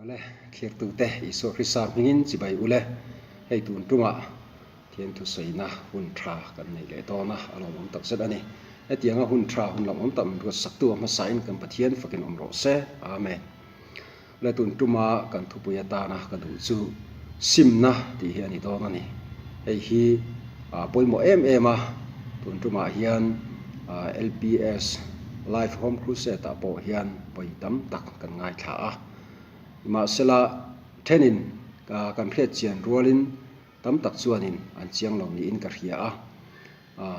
Awle, thlirtute Isua Krista hmingin chibai ule, hei tun tungah Thian thusawina hun tha kan nei leh dawn a, a lawmawm tak zet a ni. Hetianga hun tha, hun lawmawm tak min ruatsaktu a hmasain kan Pathian fakin awm rawh se. Amen. Awle, tun tuma kan thupui atana ka duh chu simna tih hi a ni dawn a ni. Hei hi a pawimawh em em a, tun tumah hian LPS Life Home Crusade ah pawh hian vawi tam tak kan ngaithla a. Nimahsela, thenin kan hriat chian rualin tam tak chuanin an chiang lo niin ka hria a.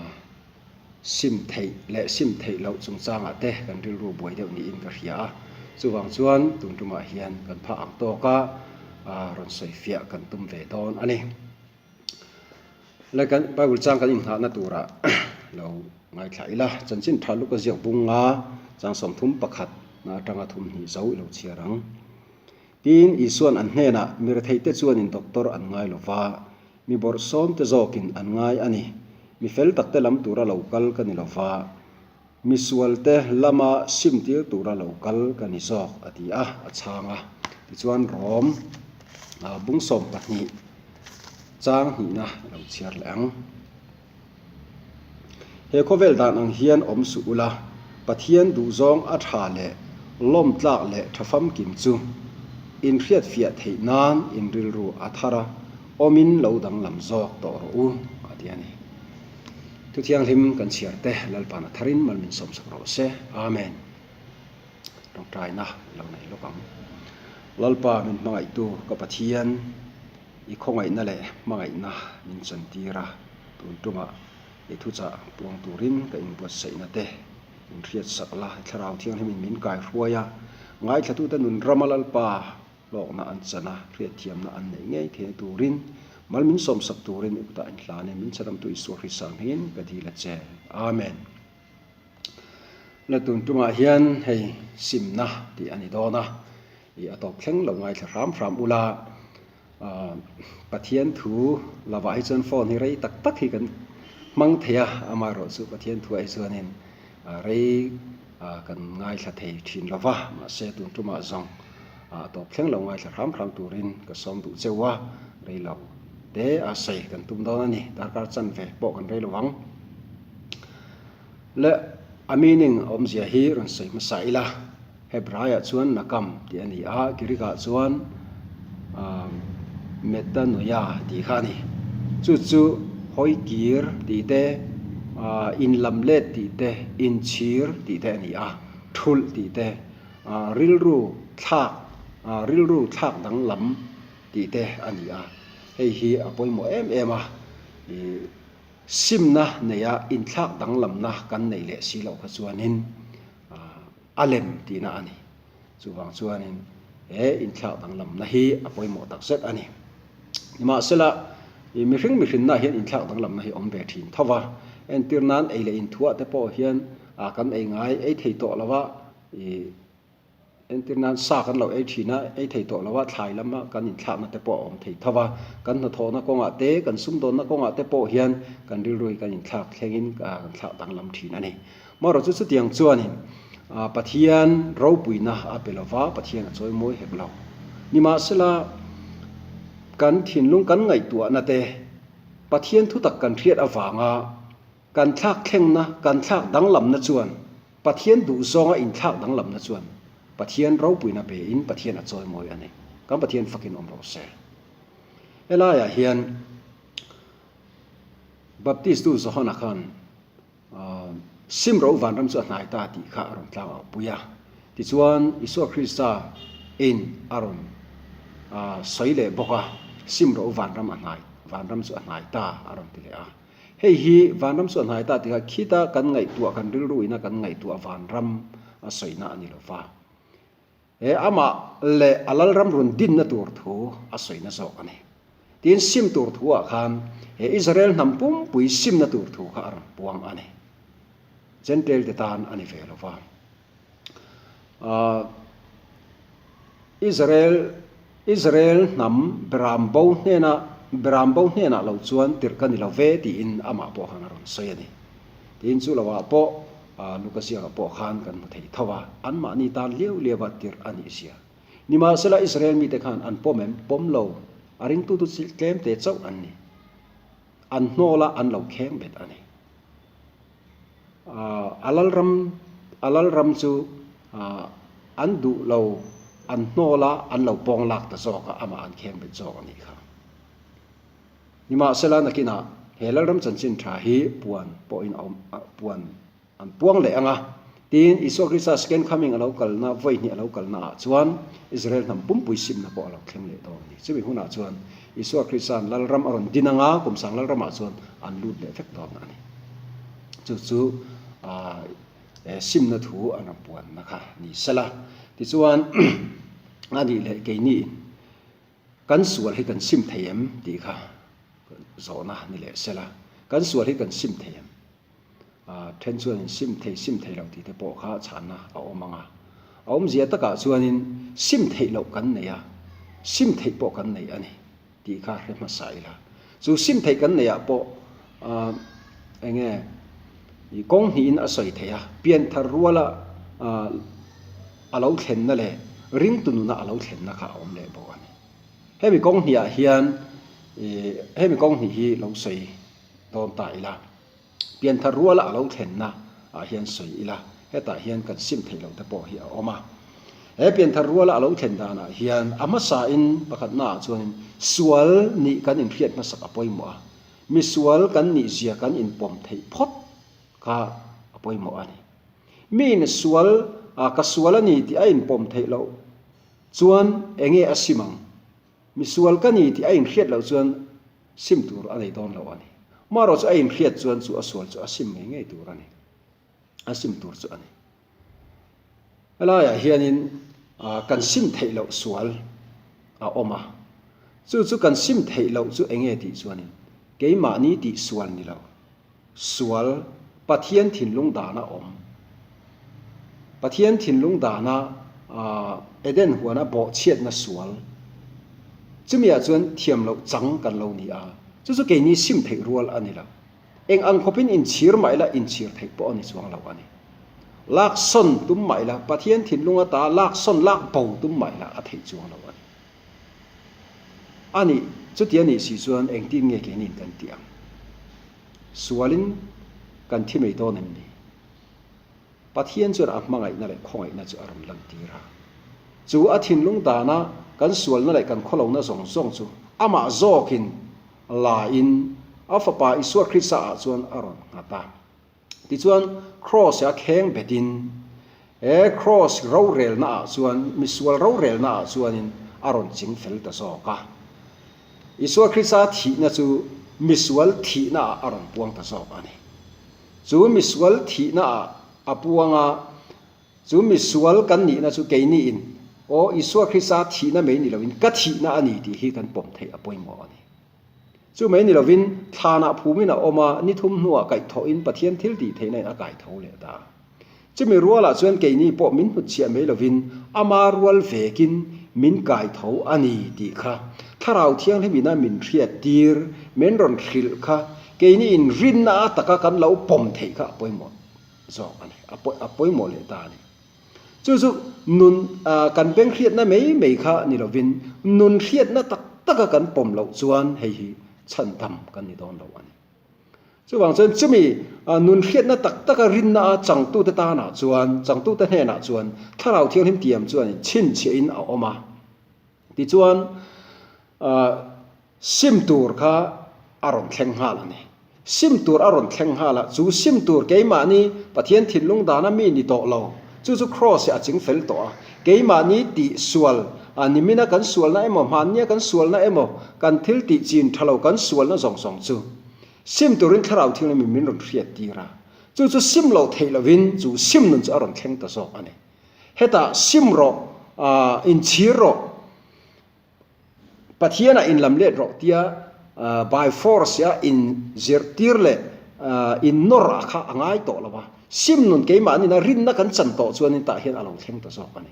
Sim theih leh sim theih loh chungchangah te kan rilru buai deuh niin ka hria a. Chuvang chuan tun tumah hian kan phah ang tawk a, rawn sawi fiah kan tum ve dawn a ni. Le kan Bible chang kan inghahna turah lo ngaithla ila, chanchin tha luk a ziak bung nga chang 31 na atanga 32 zo i lo chhiar ang. Tin, Isuan an hnenah, Mi retheite chuanin doctor an ngai lo va, mi bawrhsawmte zawkin an ngai a ni. Mi fel takte lam tura lo kal ka ni lo va, mi sualte lama simtir tura lo kal ka ni zawk, a ti a, a chhang a. Tichuan Rom bung 12 chang hnihna i lo chhiar leh ang. He khawvel dan ang hian awm suh ula, Pathian duhzawng a tha leh lawmtlak leh tha famkim chu inhriatfiah theih nan in rilru a thar a, awmin lo danglam zawk tawh rawh u, a ti a ni. Thu thianghlim kan chhiar te Lalpan a tharin mal min sawmsak rawh se. Amen. Tawngtaina i lo nei lawk ang. Lalpa min hmangaihtu ka Pathian, i khawngaihna leh hmangaihna min chantir a, tun tumah i thuchah puang turin ka inbuatsaihna te min hriatsak la, i Thlarau Thianghlimin min kaihruai a, ngaithlatute nun rama Lalpa hlawkna an chan a, hriatthiamna an neih ngei theihna turin mal min sawmsak turin i kutah inhlanin min chhanamtu Isua Krista hmingin ka dil a che. Amen. La tun tumah hian hei simna tih a ni dawn a, i a tawp thleng lo ngaithla hram hram ula, Pathian thu lovah hi chuan phone hi rei tak tak hi kan hmang thei a, amaherawhchu Pathian thuah hi chuanin rei kan ngaithla thei thin lo va, mahse tun tumah zawng a tawp thleng lo ngaithla hram hram turin ka sawm duh cheu a, rei lo te a sawi kan tum dawn a ni, darkar chanve pawh kan rei lo ang. Le a meaning a awmzia hi rawn sawi hmasa ila, Hebraiah chuan nakam tih a ni a, Greek-ah chuan metanoia tih kha a ni. Chu chu hawikir tih te, inlamlet tih te, inchhir tih te a ni a, thulh tih te, rilru thlak, rilru thlak danglam tih te a ni a. Hei hi a pawimawh em em a. Simna neia inthlak danglamna kan neih leh si loh kha chuanin a lem tihna a ni. Chuvang chuanin he inthlak danglamna hi a pawimawh tak zet a ni. Nimahsela, mihring mihrinna hian inthlak danglamna hi awm ve thin tho va. Entir nan ei leh inthuah te pawh hian kan ei ngai ei thei tawh lo a, Entir nan sa kan lo ei thin a, ei thei tawh lo a, thlai lama kan inthlakna te pawh a awm thei tho va. Kan hnathawhna kawngah te, kan sumdawnna kawngah te pawh hian kan rilru hi kan inthlak thlengin kan thlak danglam thin a ni. Marawh chu chutiang chuanin Pathian ropuina a pe lo va, Pathian a chawi mawi hek lo. Nimahsela, kan thinlung kan ngaihtuahna te Pathian thutak kan hriat avanga kan thlak thlengna, kan thlak danglamna chuan Pathian duhzawnga inthlak danglamna chuan Pathian ropuina pein Pathian a chawimawi a ni. Kan Pathian fakin awm rawh se. Helaiah hian Baptistu Johana khan Sim ro vanram chu a hnai ta tih kha a rawn tlang au pui a. Tichuan Isua Krista in a rawn sawi leh bawk a, Sim ro vanram a hnai, vanram chu a hnai ta a rawn ti leh a. Hei hi vanram chu a hnai ta tikah khita kan ngaihtuah, kan rilru ina kan ngaihtuah vanram a sawina a ni lo va. He amah leh a lalram run dinna tur thu a sawina zawk a ni. Tin, sim tur thuah khan he Israel hnam pumpui simna tur thu kha a rawn puang a ni. Gentile te tan a ni ve lo va. Israel Israel hnam beram bo hnena beram bo hnenah lo chuan tirh ka ni lo ve tiin amah pawh khan a rawn sawi a ni. Tin chu lovah pawh Luka ziakah pawh khan kan hmu thei tho a, anmahni tan liau liau a tirh a nih zia. Nimahsela Israel mite khan an pawm em? Pawm lo. A ringtu chu tlemte chauh an ni. An hnawl a, an lo kheng bet a ni. A lalram a lalram chu an duh lo, an hnawl a, an lo pawng lak ta zawk a, amah an kheng bet zawk a nih kha. Nimahsela nakinah he lalram chanchin tha hi puan pawhin a awm puan an puang leh ang a, tiin Isua Krista second coming a lo kalna vawi hnih a lo kalna ah chuan Israel hnam pumpui simna pawh a lo thleng leh dawn a ni. Chumi hunah chuan Isua Krista'n lalram a rawn din ang a, kum sang lalramah chuan an lut leh vek dawn a ni. Chu chu simna thu an rawn puanna kha ni sela. Tichuan a nih leh keini in Kan sual hi kan sim thei em tih kha zawhna ni leh sela, kan sual hi kan sim thei em? Then chuanin sim thei sim thei lo tih te pawh kha chhanna a awm ang a. A awmzia takah chuanin sim theih loh kan nei a, sim theih pawh kan nei a ni tih kha hre hmasa ila. Chu sim theih kan neihah pawh eng nge kawng hnihin a sawi theih a, pianthar ruala a lo thlenna leh ringtu nuna a lo thlenna kha a awm leh bawk a ni. Hemi kawng hniah hian hemi kawng hnih hi lo sawi dawn ta ila, pianthar ruala a lo thlenna ah hian sawi ila, hetah hian kan sim theih loh te pawh hi a awm a. He pianthar ruala a lo thlen danah hian a hmasain pakhatnaah chuanin sual nih kan inhriat hmasak a pawimawh a, misual kan nihzia kan inpawm theih phawt kha a pawimawh a ni. Miin sual a ka sual a ni tih a inpawm theih loh chuan enge a sim ang? Mi sual ka ni tih a inhriat loh chuan sim tur a nei dawn lo a ni. Marawh chu a inhriat chuan chu a sual chu a sim ngei ngei tur a ni. A sim tur chu a ni. Helaiah hianin kan sim theih loh sual a awm a. Chu chu kan sim theih loh chu enge tih chuanin keimahni tih sual ni lo. Sual, Pathian thinlung dana awm. Pathian thinlung dana Eden huana bawhchhiatna sual. Chumiah chuan thiam loh chang kan lo ni a, chu chu keini sim theih rual a ni lo. Eng ang khawpin inchhir mah ila inchhir theih pawh a ni chuang lo a ni. Lak sawn tum mah ila, Pathian thinlung ata lak sawn lak bo tum mah ila a theih chuang lo a ni. A nih, chuti a nih si chuan engtin nge keinin kan tih ang? Sualin kan thi mai dawn em ni? Pathian chuan a hmangaihna leh khawngaihna chu a rawn lantir a. Chu a thinlung dana kan sualna leh kan khawlohna zawng zawng chu amah zawkin la in a Fapa Isua Krista ah chuan a rawn nghat a. Tichuan, Kraws a kheng betin, he Kraws rorelna ah chuan, misual rorelna ah chuanin a rawn ching fel ta zawk a. Isua Krista thihna chu misual thihna ah a rawn puang ta zawk a ni. Chu misual thihna ah a puang a, chu misual kan nihna chu keiniin, Aw, Isua Krista thihna mai ni loin ka thihna a ni tih hi kan pawm theih a pawimawh a ni. Chu mai ni lovin, thlanah phumin a awm a, ni thum hnuah kaihthawhin Pathian thil tih theihna in a kaitho leh ta. Chumi rualah chuan keini pawh min hnutchhiah mai lovin ama rual vekin min kaitho a ni tih kha Thlarau Thianghlim ina min hriat tir, min rawn hrilh kha keini in rinna a taka kan lo pawm theih kha a pawimawh zawk a ni, a pawimawh leh ta a ni. Chu chu nun kan beng hriatna mai mai kha ni lovin nun hriatna tak taka kan pawm loh chuan hei hi chhandam kan ni dawn lo a ni. Chuvang chuan chumi nun hriatna tak taka rinna a changtute tanah chuan, changtute hnenah chuan Thlarau Thianghlim tiam chuan chhinchhiahin a awm a. Tichuan Sim tur kha a rawn thleng nghal a ni. Sim tur a rawn thleng nghal a, chu sim tur keimahni Pathian thinlung dana mi ni tawh lo, chu chu Kraws hi a ching fel tawh a. Keimahni tih sual, a nimina kan sualna emaw, hmannia kan sualna emaw, kan thil tih chin tha lo kan sualna zawng zawng chu sim turin Thlarau Thianghlim in min rawn hriat tir a. Chu chu sim loh theih lovin chu sim nun chu a rawn thleng ta zawk a ni. Hetah sim rawh, inchhir rawh. Pathianah inlam let rawh tia by force a in zirtir leh in nawr a kha a ngai tawh lo a, sim nun keimahnin a rinna kan chan tawh chuanin tah hian a lo thleng ta zawk a ni.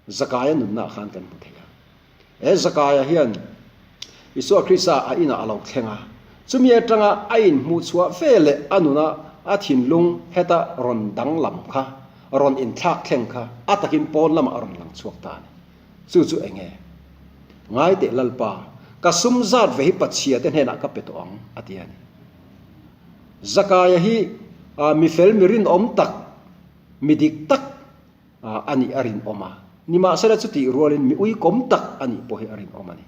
Zakaia nunna ah khan kan hmu thei a. He Zakaia hian Isua Krista a inah a lo thleng a, chumi atanga a inhmuhchhuah ve leh a nuna a thinlung heta rawn danglam kha, rawn inthlak thleng kha a takin pawn lamah a rawn lang chhuak ta a ni. Chu chu eng nge? Ngai teh Lalpa, ka sum zat ve hi Pachhia te hnenah ka pe tawh ang, a ti a ni. Zakaia hi mi fel mi rinawm tak, mi dik tak a nih a rinawm a. Nimahsela chutih rualin mi uikawm tak a nih pawh hi a rinawm a ni.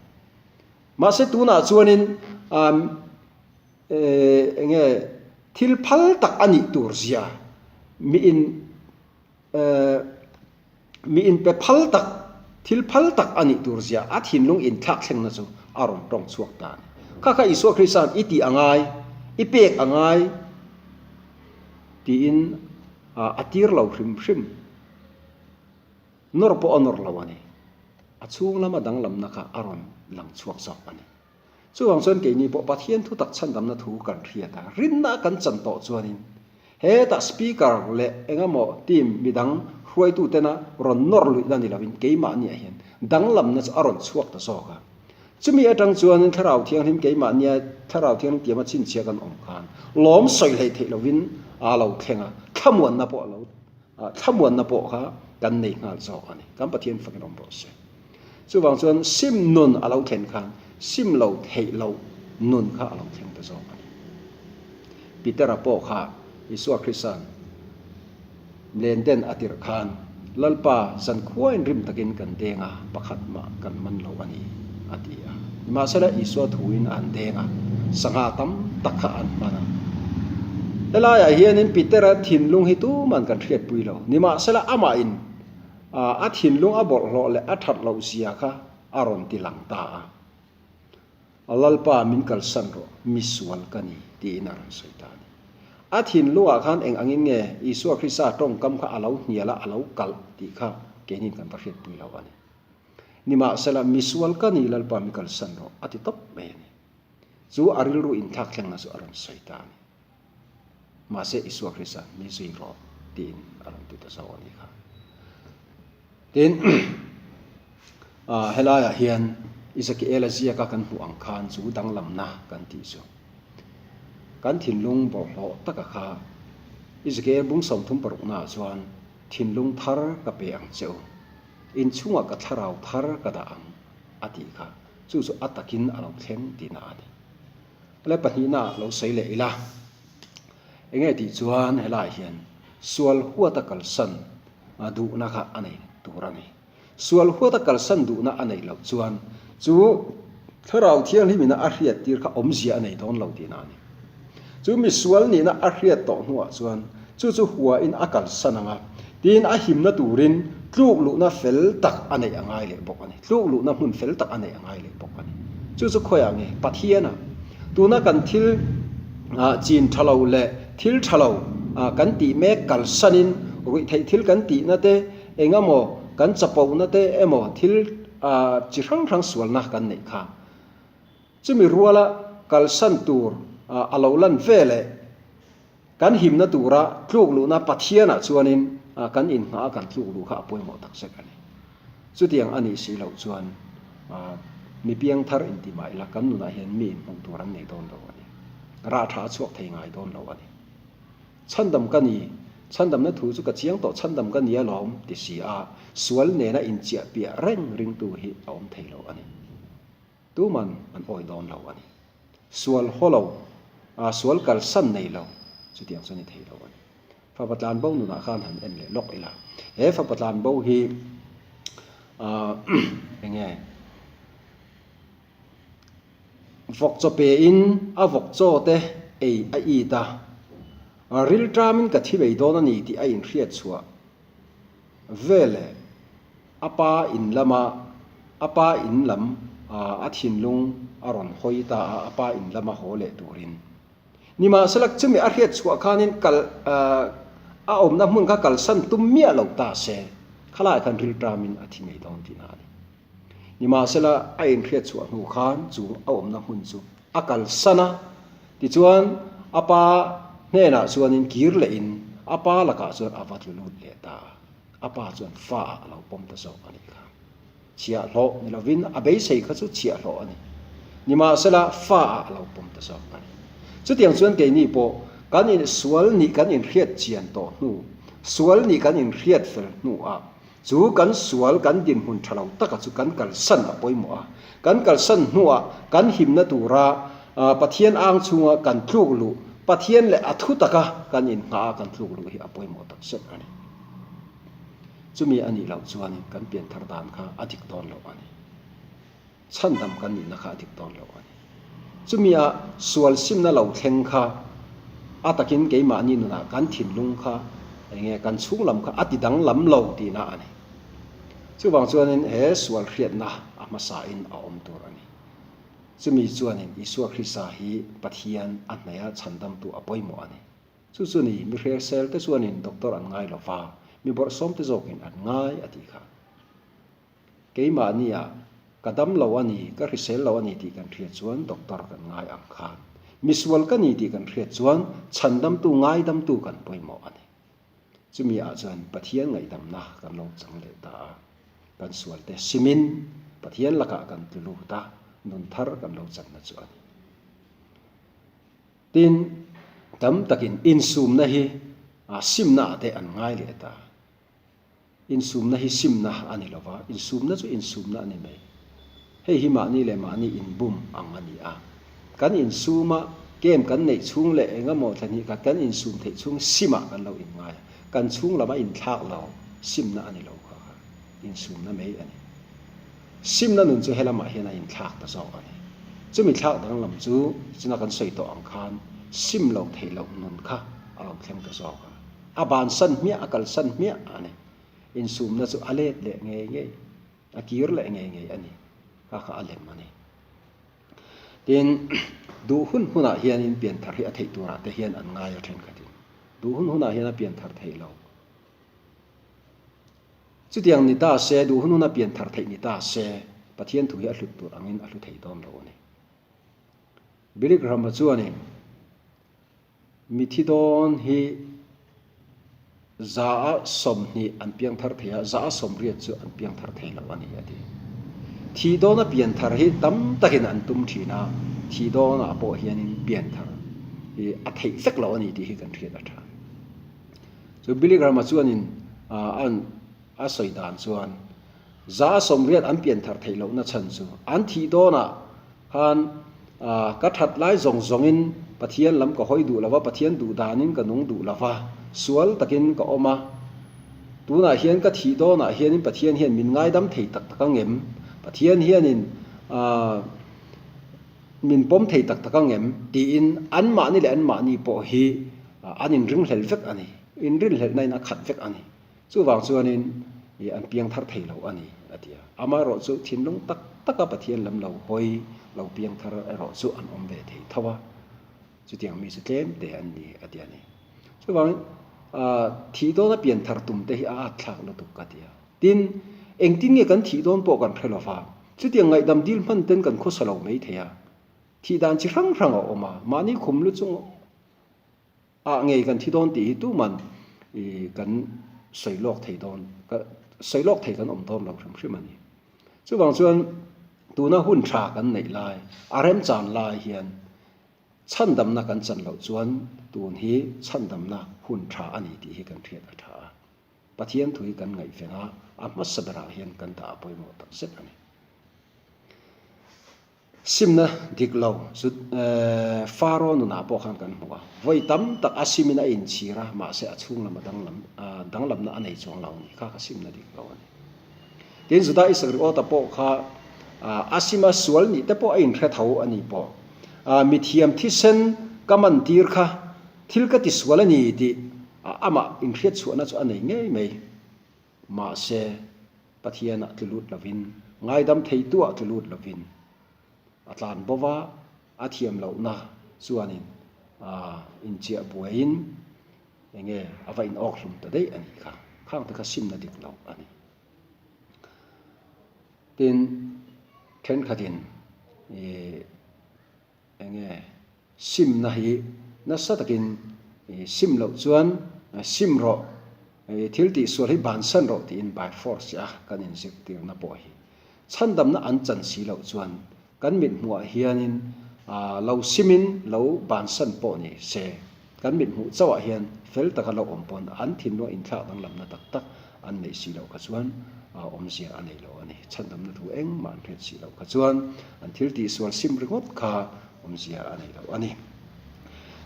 Mahse tunah chuanin eng nge thil phal tak a nih tur zia mi in mi inpe phal tak, thil phal tak a nih tur zia a thinlung inthlak thlengna chu a rawn tawng chhuak ta a ni. Kha kha Isua Krista'n i tih a ngai, i pek a ngai tiin a tir lo hrim hrim. Nawr pawh a nawr lo a ni. A chhung lama danglamna kha a rawn lang chhuak zawk a ni. Chuvang chuan keini pawh Pathian thu tak chhandamna thu kan hriat a, rinna kan chan tawh chuanin hetah speaker leh engemaw team midang hruaitutena rawn nawr luihna ni loin keimahniah hian danglamna chu a rawn chhuak ta zawk a. Chumi atang chuanin Thlarau Thianghlim keimahnia Thlarau Thianghlim tiama chhinchhia kan awm khan lawm sawi hleih theih loin a lo thleng a, thlamuanna pawh a lo thlamuanna pawh kha kan nei nghal zawk a ni. Kan Pathian fakin awm rawh se. Chuvang chuan sim nun a lo thlen khan sim lo theih loh nun kha a lo thleng ta zawk a ni. Petera pawh kha Isua Krista'n lenden a tirh khan Lalpa zankhuain rim takin kan deng a, pakhat mah kan man lo a ni, a ti a. Nimahsela Isua thuin a han deng a, sangha tam tak kha an hman a. Helaiah hianin Petera thinlung hi tuman kan hriatpui lo. Nimahsela amahin A thinlung a bawlhhlawh leh a that loh zia kha a rawn ti lang ta a. A Lalpa min kalsan rawh, mi sual ka ni, tiin a rawn sawi ta a ni. A thinlungah khan eng angin nge Isua Krista tawngkam kha a lo hnial a, a lo kalh tih kha keinin kan va hriatpui lo a ni. Nimahsela, mi sual ka ni, Lalpa mi kalsan rawh, a ti tawp mai a ni. Chu a rilru inthlakthlengna chu a rawn sawi ta a ni. Mahse Isua Krista ni zui rawh tiin a rawn ti ta zawk a nih kha. Tin, helaiah hian Ezekiela ziaka kan hmuh ang khan chu danglamna kan tih chu kan thinlung bawlhhlawh taka kha Ezekiel bung 36 naah chuan thinlung thar ka pe ang che u, inchhungah ka thlarau thar ka dah ang a tih kha chu chu a takin a lo thleng tihna a ni. Helai pahnihna lo sawi leh ila, enge tih chuan helaiah hian sual huata kalsan duhna kha a nei tur a ni. Sual huata kalsan duhna a neih loh chuan chu Thlarau Thianghlimina a hriat tir kha awmzia a nei dawn lo tihna a ni. Chu mi sual nihna a hriat tawh hnuah chuan chu chu huain a kalsan ang a, tiin a himna turin tluk luhna fel tak a neih a ngai leh bawk a ni. Tluk luhna hmun fel tak a neih a ngai leh bawk a ni. Chu chu khawiah nge? Pathiana. Tuna kan thil chin tha lo leh thil tha lo kan tih mek kalsanin ruihtheih thil kan tihna te, eng emaw kan chapohna te emaw thil chi hrang hrang sualna kan neih kha. Chumi ruala kalsan tur a lo lan ve leh kan himna tura tluk luhna Pathianah chuanin kan inngah a kan tluk luh kha a pawimawh tak zet a ni. Chutiang a nih si loh chuan mi piangthar inti mah ila kan nunah hian mi inhmuh tur an nei dawn lo a ni. Rah tha a chhuak thei ngai dawn lo a ni. Chhandam ka ni, chhandamna thu chu ka chiang tawh chhandam ka ni alawm ti si a, sual nena inchiah piah reng ringtu hi a awm thei lo a ni. Tuman an awi dawn lo a ni. Sual haw lo, sual kalsan nei lo chutiang chu a ni thei lo a ni. Fapa tlan bo nunah khan han en leh lawk ila. He fapa tlan bo hi eng nge vawk chaw pe in a vawk chaw te ei a it a, rilṭamin ka thi mai dawn a ni tih a inhriat chhuah veleh a pa in lama a pa in lam a thinlung a rawn hawi ta a, a pa in lama haw leh turin. Nimahsela chumi a hriat chhuah khanin kal a awmna hmun kha kalsan tum miah lo ta se, khalaiah khan rilṭamin a thi ngei dawn tihna a ni. Nimahsela a inhriat chhuah hnu khan chu a awmna hmun chu a kalsan a, tichuan a pa hnenah chuanin kir lehin a pa lakah chuan a va tlu lut leh ta a, a pa chuan fa ah a lo pawm ta zawk a nih kha. Chhiahhlawh ni lovin a beisei kha chu chhiahhlawh a ni. Nimahsela fa ah a lo pawm ta zawk a ni. Chutiang chuan keini pawh kan in sual nih kan inhriat chian tawh hnu, sual nih kan inhriat fel hnuah. Chu kan sual, kan dinhmun tha lo taka chu kan kalsan a pawimawh a. Kan kalsan hnuah kan himna tura Pathian ang chhunga kan tluk luh, Pathian leh a thu taka kan innghah a kan tluk luh hi a pawimawh takzet a ni. Chumi a nih loh chuanin kan pianthar dan kha a dik dawn loh a ni. Chhandam kan nihna kha a dik dawn loh a ni. Chumi a sual simna lo thleng kha a takin keimahni nunah kan thinlung kha enge kan chhung lam kha a ti danglam lo tihna a ni. Chuvang chuanin he sual hriatna a hmasain a awm tur a ni. Chumi chuanin Isua Krista hi Pathian a hnaia chhandamtu a pawimawh a ni. Chu chu ni, mi hresel te chuanin doctor an ngai lo va, mi bawrhsawm te zawkin an ngai a tih kha. Keimahnia ka dam lo a ni, ka hrisel lo a ni tih kan hriat chuan doctor kan ngai ang khan, misual ka ni tih kan hriat chuan chhandamtu ngaidamtu kan pawimawh a ni. Chumi ah chuan Pathian ngaihdamna kan lo chang leh ta a, kan sualte simin Pathian lakah kan tlu lut a, nun thar kan lo channa chu a ni. Tin, tam takin insumna hi simna ah te an ngai leh ta. Insumna hi simna a ni lova, insumna chu insumna a ni mai. Hei hi mahni leh mahni inbum ang a ni a. Kan insum a, game kan neih chhung leh eng emaw thla hnih khat kan insum theih chhung simah kan lo inngai a. Kan chhung lam a inthlak lo, simna a ni lo kha kha insumna mai a ni. Simna nun chu helamah hian a inthlak ta zawk a ni. Chumi thlak danglam chu chuna kan sawi tawh ang khan sim lo theih loh nun kha a lo thleng ta zawk a. A bansan hmiah, a kalsan hmiah a ni. Insumna chu a let leh ngei ngei, a kir leh ngei ngei a ni. Kha kha a lem a ni. Tin, duh hun hunah hianin pianthar hi a theih turah te hian an ngai a thenkhatin. Duh hun hunah hian a pianthar theih lo. Chutiang ni ta se, duh hun huna pianthar theih ni ta se, Pathian thu hi a hlut tur angin a hlu thei dawn lo a ni. Billy Graham-a chuanin mithi dawn hi 120 an piangthar thei a, 180 chu an piangthar thei lo a ni a ti. Thih dawna pianthar hi tam takin an tum thin a, thih dawnah pawh hianin pianthar hi a theih vek lo a ni tih hi kan hriat a tha. Chu Billy Graham-a chuanin a sawi dan chuan 180 an pianthar theih lohna chhan chu an thih dawnah khan ka that lai zawng zawngin Pathian lam ka hawi duh lova, Pathian duh danin ka nung duh lova, sual takin ka awm a, tunah hian ka thih dawnah hianin Pathian hian min ngaidam thei tak tak ang em? Pathian hianin Min pawm thei tak tak ang em? tiin anmahni leh anmahni pawh hi an inringhlel vek a ni. Inrinhlelhna in a khat vek a ni. Chuvang chuanin an piang thar thei lo a ni, a ti a. Amaherawh chu thinlung tak taka Pathian lam lo hawi lo piang thar erawh chu an awm ve thei tho a. Chutiang mi chu tlem te an ni, a ti a ni. Chuvangin thih dawna pian thar tum te hi a at thlak lutuk ka ti a. Tin, engtin nge kan thih dawn pawh kan hre lo va, chutiang ngaihdam dil hman ten kan khawsa lo mai thei a. Thih dan chi hrang hrang a awm a, mahni khum lu chung ah ngei kan thi dawn tih hi tuman kan sawi lawk thei dawn, sawi lawk thei kan awm dawn lo hrim hrim a ni. Chuvang chuan tuna hun tha kan neih lai, a remchan lai hian Chhandamna kan chan loh chuan tun hi chhandamna hun tha a ni tih hi kan hriat a tha a. Pathian thu hi kan ngaihven a, a hmasa berah hian kan dah a pawimawh tak zet a ni. Simna dik lo chu Faro nunah pawh khan kan hmu a, vawi tam tak a simin a inchhir a, mahse a chhung lam a danglam danglamna a nei chuang lo a ni kha kha simna dik lo a ni. Tin Juda Isakriota pawh kha a sima sual nih te pawh a inhre tho a ni pawh. Mithiam thisen ka man tir kha thil ka ti sual a ni tih amah inhriat chhuahna chu a nei ngei mai. Mahse, Pathianah tlu lut lovin, ngaidam theituah tlu lut lovin a tlan bo va, a thiam lohna chuanin inchiah buaiin enge a va inawk hlum ta daih a nih kha. Khang te kha simna dik lo a ni. Tin, thenkhatin ih enge simna hi nasa takin ih sim loh chuan sim rawh ih thil tihsual hi bansan rawh tiin by force a kan inzirtirna pawh hi chhandamna an chan si loh chuan Kan mithmuhah hianin lo simin lo bansan pawh ni se, kan mithmuh chauhah hian fel taka lo awm pawn an thinlung inthlak danglamna tak tak an neih si loh kha chuan awmzia a nei lo a ni. Chhandamna thu engmah an hriat si loh kha chuan an thil tihsual sim ringawt kha awmzia a nei lo a ni.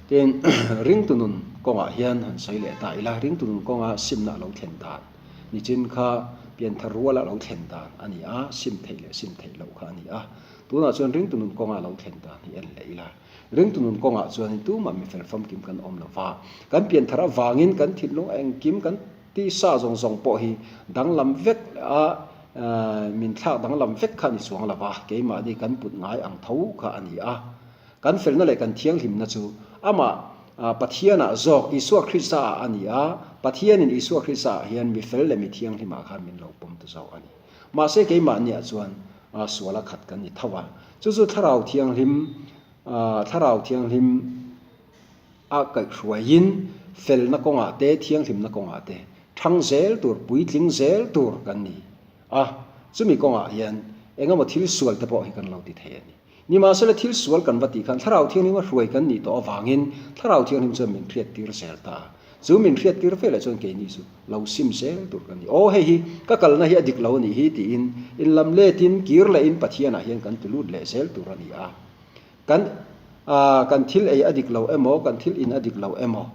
Tin, ringtu nun kawngah hian han sawi leh ta ila, ringtu nun kawnga simna a lo thlen dan, nichin kha pianthar ruala a lo thlen dan a ni a, sim theih leh sim theih loh kha a ni a. Tunah chuan ringtu nun kawnga a lo thlen dan hi en leh ila, ringtu nun kawngah chuanin tumah mi fel famkim kan awm lo va, kan pianthar avangin kan thinlung engkim kan tisa zawng zawng pawh hi danglam vek a, min thlak danglam vek kha a ni chuang lo va, keimahni kan put ngai ang tho kha a ni a. Kan felna leh kan thianghlimna chu amah Pathianah zawk, Isua Krista-ah a ni a, Pathianin Isua Krista-ah hian mi fel leh mi thianghlimah khan min lo pawm ta zawk a ni. Mahse keimahniah chuan suala khat kan ni tho a, chu chu Thlarau Thianghlim, Thlarau Thianghlim a kaihhruaiin felna kawngah te, thianghlimna kawngah te thang zel tur, puitling zel tur kan ni a, chumi kawngah hian engemaw thil sual te pawh hi kan lo ti thei a ni. Nimahsela thil sual kan va tih khan Thlarau Thianghlim a hruai kan nih tawh avangin Thlarau Thianghlim chuan min hriattir zel ta a. Chu min hriattir velah chuan keini chu lo sim zel tur kan ni. Aw hei hi ka kalna hi a dik lo a nih hi tiin in lam letin kir lehin Pathianah hian kan ti lut leh zel tur a ni a. Kan kan thil ei a dik lo emaw, kan thil in a dik lo emaw,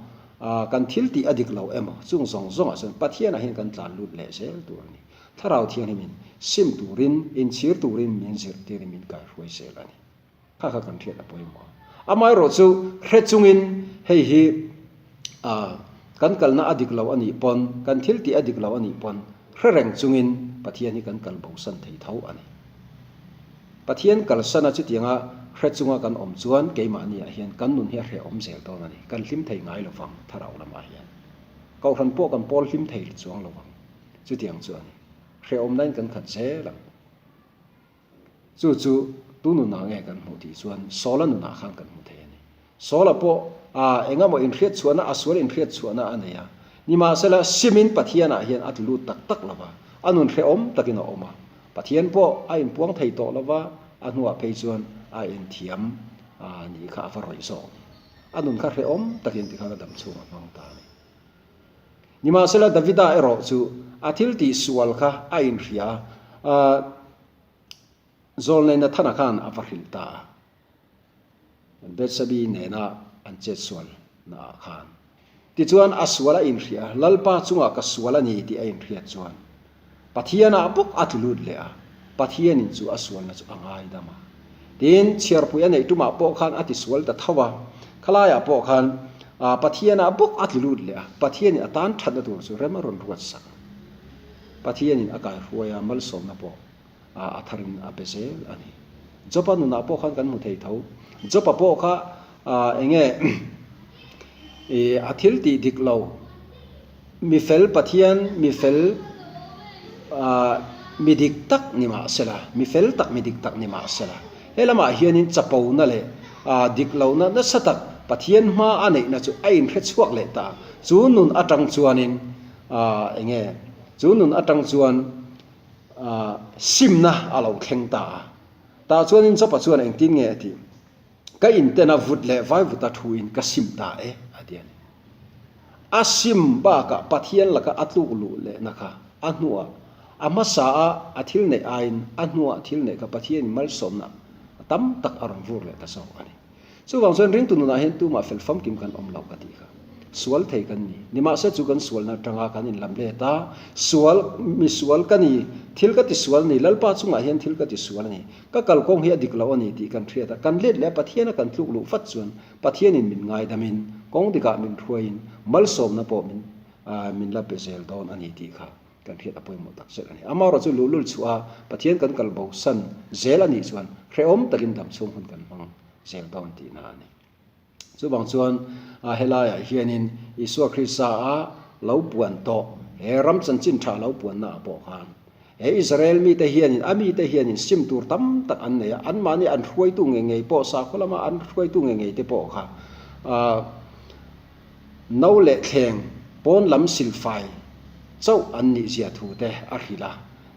kan thil tih a dik lo emaw chung zawng zawngah chuan Pathianah hian kan tlan lut leh zel tur a ni. Thlarau Thianghlimin sim turin, inchhir turin min zirtirin min kaihruai zel a ni. Kha kha kan hriat a pawimawh a. Amaherawhchu hre chungin hei hi kan kalna a dik lo a nih pawn, kan thil tih a dik lo a nih pawn hre reng chungin Pathian hi kan kal bosan thei tho a ni. Pathian kalsana chutianga hre chunga kan awm chuan keimahniah hian kan nun hi a hrehawm zel dawn a ni. Kan hlim thei ngai lovang Thlarau lamah hian. Kohhran pawh kan pawl hlim thei chuang lovang. Chutiang chu a ni. Hrehawmnain kan khat zel ang. Chu chu tu nunah nge kan hmuh tih chuan Saula nunah khan kan hmu thei a ni. Saula pawh a engemaw inhriat chhuahna, a sual inhriat chhuahna a nei a. Nimahsela, simin Pathianah hian a tlu lut tak tak lo va, a nun hrehawm takin a awm a. Pathian pawh a inpuang thei tawh lo va, a hnuah phei chuan a inthiam a nih kha a va rawih zawk a ni. A nun kha hrehawm takin tikhan a damchhung a hmang ta a ni. Nimahsela Davida erawh chu a thil tih sual kha a inhria a, Zawlnei Nathana khan a va hrilh ta a, Bethsabe nena an chet sual naah khan. Tichuan a sual a inhria a, Lalpa chungah ka sual a ni tih a inhriat chuan Pathianah bawk a tlu lut leh a, Pathianin chu a sualna chu a ngaidam a. Tin, chhiarpui a neih tumah pawh khan a tisual ta tho a, khalaiah pawh khan Pathianah bawk a tlu lut leh a, Pathianin a tan thatna tur chu rem a rawn ruat sak a. Pathianin a kaihruai a, malsawmna pawh a tharin a pe zel a ni. Job-a nunah pawh khan kan hmu thei tho. Job-a pawh kha eng nge a thil tih dik lo, mi fel Pathian, mi fel mi dik tak ni mah se la, mi fel tak mi dik tak ni mah se la, he lamah hianin chapona leh dik lohna nasa tak Pathian hma a neihna chu a inhre chhuak leh ta a. Chu nun atang chuanin eng nge chu nun atang chuan Simna a lo thleng ta a. Tah chuanin Jopa chuan engtin nge a tih? Ka intena vut leh vaivuta thuin ka sim ta e, a ti a ni. A sim bakah Pathian laka a tluk luh lehna kha a hnuah a hmasa a a thil neih aiin a hnuah thil neih kha Pathianin malsawmna tam tak a rawn vur leh ta zawk a ni. Chuvang chuan ringtu nunah hian tumah fel famkim kan awm lo ka tih kha. Sual thei kan ni. Nimahse chu kan sualna atanga kan inlam let a, sual, misual ka ni, thil ka tisual a ni, Lalpa chungah hian thil ka tisual a ni, ka kalkawng hi a dik lo a ni tih kan hriat a, kan let leh a Pathiana kan tluk luh vat chuan Pathianin min ngaidamin, kawng dikah min hruaiin malsawmna pawh min min la pe zel dawn a ni tih kha kan hriat a pawimawh tak zet a ni. Amaherawh chu luhlul chhuah a Pathian kan kal bo san zel a nih chuan hrehawm takin damchhung hun kan hmang zel dawn tihna a ni. Chuvang chuan helaiah hianin Isua Krista a lo puan tawh, he ram chanchin tha lo puannaah pawh khan he Israel mite hianin a mite hianin sim tur tam tak an nei a, anmahni an hruaitu ngei ngei pawh sakhaw lama an hruaitu ngei ngei te pawh kha no leh thleng pawn lam silfai chauh an nih zia thu te a hrilh a.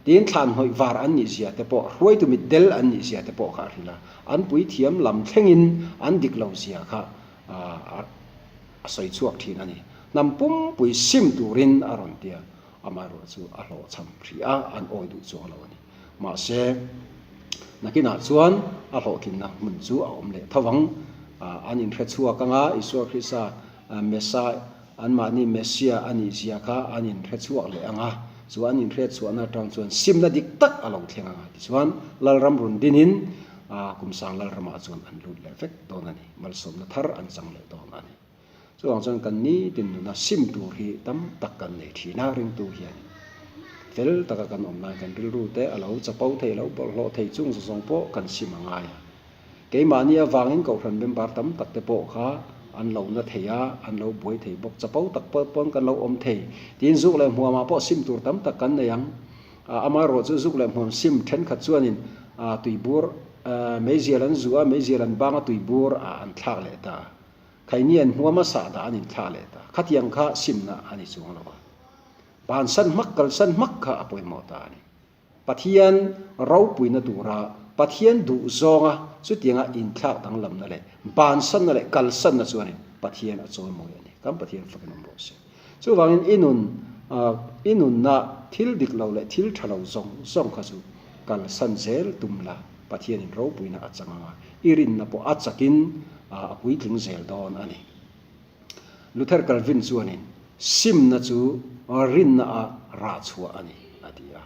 Tin, thlan hnawih var an nih zia te pawh, hruaitu mit del an nih zia te pawh kha a hrilh a. An puithiam lam thlengin an dik lo zia kha a sawi chhuak thin a ni. Hnam pumpui sim turin a rawn ti a. Amaherawh chu a hlawhchham hrih a, an awi duh chuang lo a ni. Mahse, nakinah chuan a hlawhtlinna hmun chu a awm leh tho ang. An inhre chhuak anga Isua Krista Messiah, anmahni Messiah a nih zia kha an inhre chhuak leh ang a, chu an inhriat chhuahna atang chuan simna dik tak a lo thleng ang a. Tichuan, Lalram run dinin Kumsang Lalramah chuan an lut leh vek dawn a ni. Malsawmna thar an chang leh dawn a ni. Chuvang chuan kan nitin nuna sim tur hi tam tak kan nei thin a, ringtu hian fel taka kan awm lai kan rilru te a lo chapo thei lo, bawlhhlawh thei chung zawng zawng pawh kan sim a ngai a. Keimahni avangin Kohhran member tam tak te pawh kha an lo na thei a, an lo buai thei bawk, chapo tak pawh pawn kan lo awm thei. Tin zuk leh hmuamah pawh sim tur tam tak kan nei ang. Amaherawh chu zuk leh hmuam sim thenkhat chuanin tuibur meizial an zu a, meizial an bang a tuibur an thlak leh ta a. Khaini an hmuam a sah dah an inthlah leh ta. Khatiang kha simna a ni chuang lo a. Bansan hmak kalsan hmak kha a pawimawh ta a ni. Pathian ropuina tura Pathian duh zawnga chutianga inthlak danglamna leh bansanna leh kalsanna chuanin Pathian a chawimawi a ni. Kan Pathian fakin awm rawh se. Chuvangin i nun i nunna thil dik lo leh thil tha lo zawng zawng kha chu kalsan zel tum la, Pathianin ropuina a chang anga i rinna pawh a chakin a puitling zel dawn a ni. Luther Calvin chuanin simna chu rinna a rah chhuah a ni a ti a.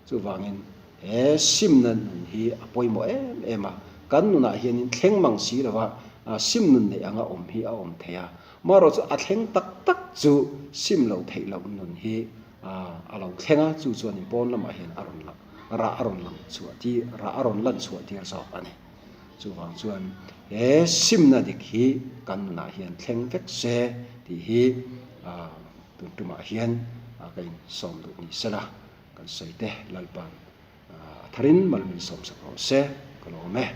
Chuvangin he simna nun hi a pawimawh em em a, kan nunah hianin thleng mang si lova sim nun neih anga awm hi a awm thei a. Marawh chu a thleng tak tak chu sim lo theih loh nun hi a lo thleng a, chu chuanin pawn lamah hian a rawn lang rah a rawn lang chhuah tir rah a rawn lan chhuah tir zawk a ni. Chuvang chuan he simna dik hi kan nunah hian thleng vek se tih hi tun tumah hian ka insawm duh ni sela kan sawi te Lalpa'n a tharin mal min sawmsak rawh se ka lawm e.